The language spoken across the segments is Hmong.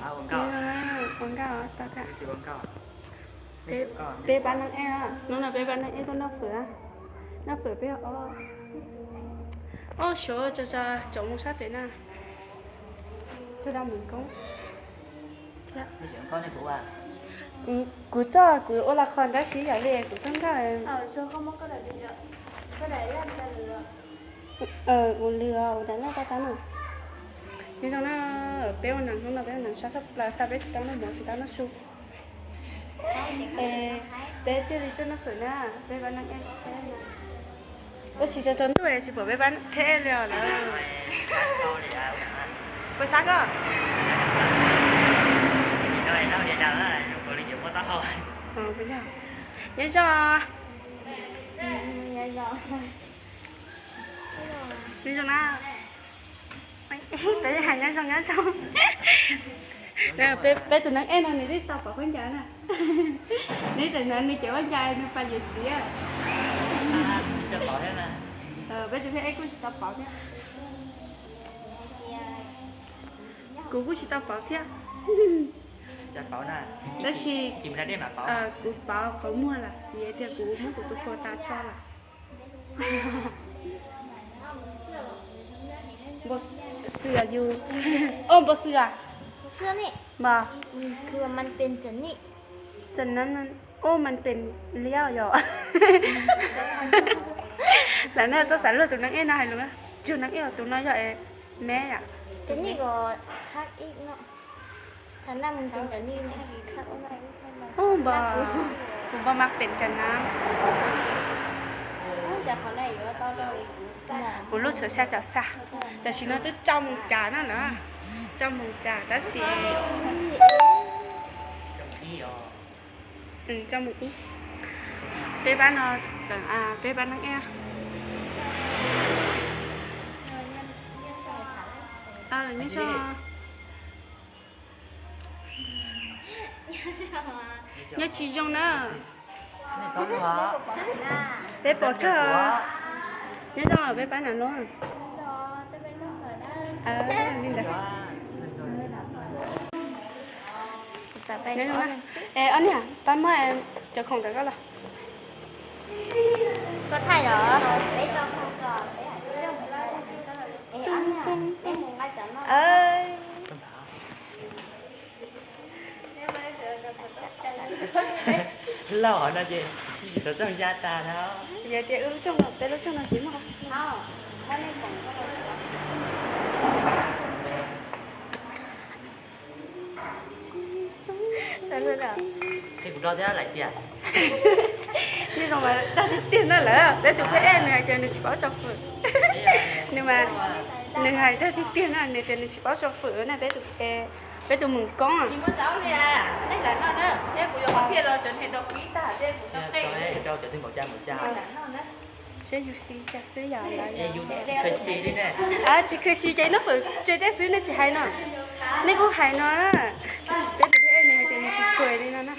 Ua nkauj, tau thiab. Peb pab Neeb Ej, hnub no peb pab Neeb Ej tuaj noj fawm, noj fawm peb ob, ob xyov tso tso tsoom mus sab pem na, tso da mus koob. Kuv txoj kuv ua la kho tab sis yog li kuv txoj nkauj. Ua lwm ua daim laj tab tab na. Nyob zoo na, peb ua neeg hnub no peb ua neeg sab thaj plaws, sab peb tsis tau noj mov tsis tau noj su. Es peb thiaj li tuaj noj fawm na, peb pab Neeb Ej. Tab sis tso tsaus ntuj tsis pom peb pab Neeb Ej li os lawm. Puas sab koj? Nyob zoo. Nyob zoo na. Peb hais nyob zoo nyob zoo. Peb tus Neeb Ej no nws twb tsis tau pauv khaub ncaws na. Nws tseem hnav nws cov khaub ncaws nws pas yuav txiv. Peb tus Neeb Ej kuj tsis tau pauv thiab. Kuv kuj tsis tau pauv thiab. Tab sis kuv pauv qhov muag lawm vim tias kuv muab kuv tus phua tas tso lawm. Npau xwm yus, o npau xwm a, mas, o mas pem liab yom. Lawv nej txhob xav luag tus Neeb Ej no hais lus, tsis yog Neeb Ej, tus no yog me yom. Kuv npau mas pem cov na. Kuv lub txhuam xya caum xya, tam sim no twb rau moos cas na na, rau moos cas tab sis rau moos ib. Peb pab no, peb pab Neeb Ej. Nyob zoo. Nyob tsis zoo na. Peb pom kawg. Nyob zoo, peb pab nam no. Li ntawd. Ob niag pab muab cov khoom ntawm koj los. Lauj, qhov no ces tsis tau txooj ya tas na. Yog tias wb lub tsooj no, peb lub tsooj no tsis muaj. Nyob zoo mas dag tiag tiag na lawm, peb tus pheb ej nws hais tias nws tsis paub tso fwm. Nws mas, nws hais dag tiag tiag na, nws tias nws tsis paub tso fwm na, peb tus, peb tus meem koob. Seb yus xis cas xwb yom. Tsis kheev xis ces noj fawm tseg dej xwb nej tsis hais no. Nej kuj hais no, peb tus pheb ej nws hais tias nws tsis kheev li no na.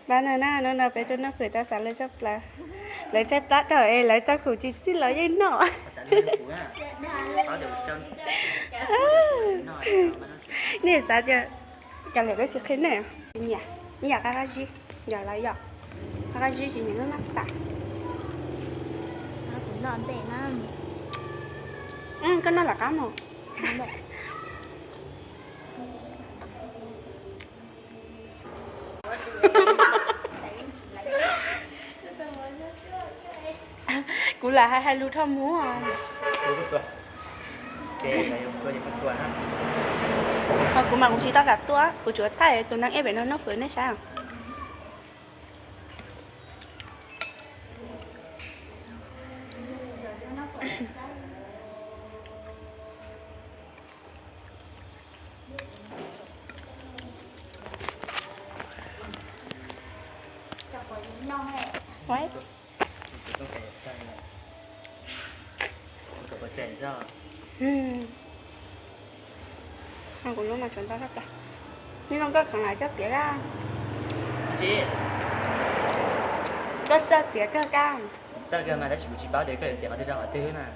Pab no na, hnub no peb tuaj noj fawm tau xav lawv tshaj plaws. Lawv tshaib plab dhau es lawv tso khoom tsis txij los yeej noj. Nej xav tias kav liam peb tsis qhia nej, tsis nyiam, ib yam qab qab zib, yog lawv yom, qab qab zib tsis nyiam lub nab tas. Koj noj lawm qab mog. Kuv lam hais hais lus dhau mus. Ho kuv mas kuv tsis tau kam tuaj, kuv tsuas thaij tus neeg ej pem no noj fawm nej saib. Kuv lub no tsuas ntau tshaj plaws. Nyob zoo koj kheev lawm coj piav lawm. Koj txawj txiav kawg kab. Txawj kawg mas tab sis kuv tsis paub tias koj yuav txiav qhov twg rau qhov twg na.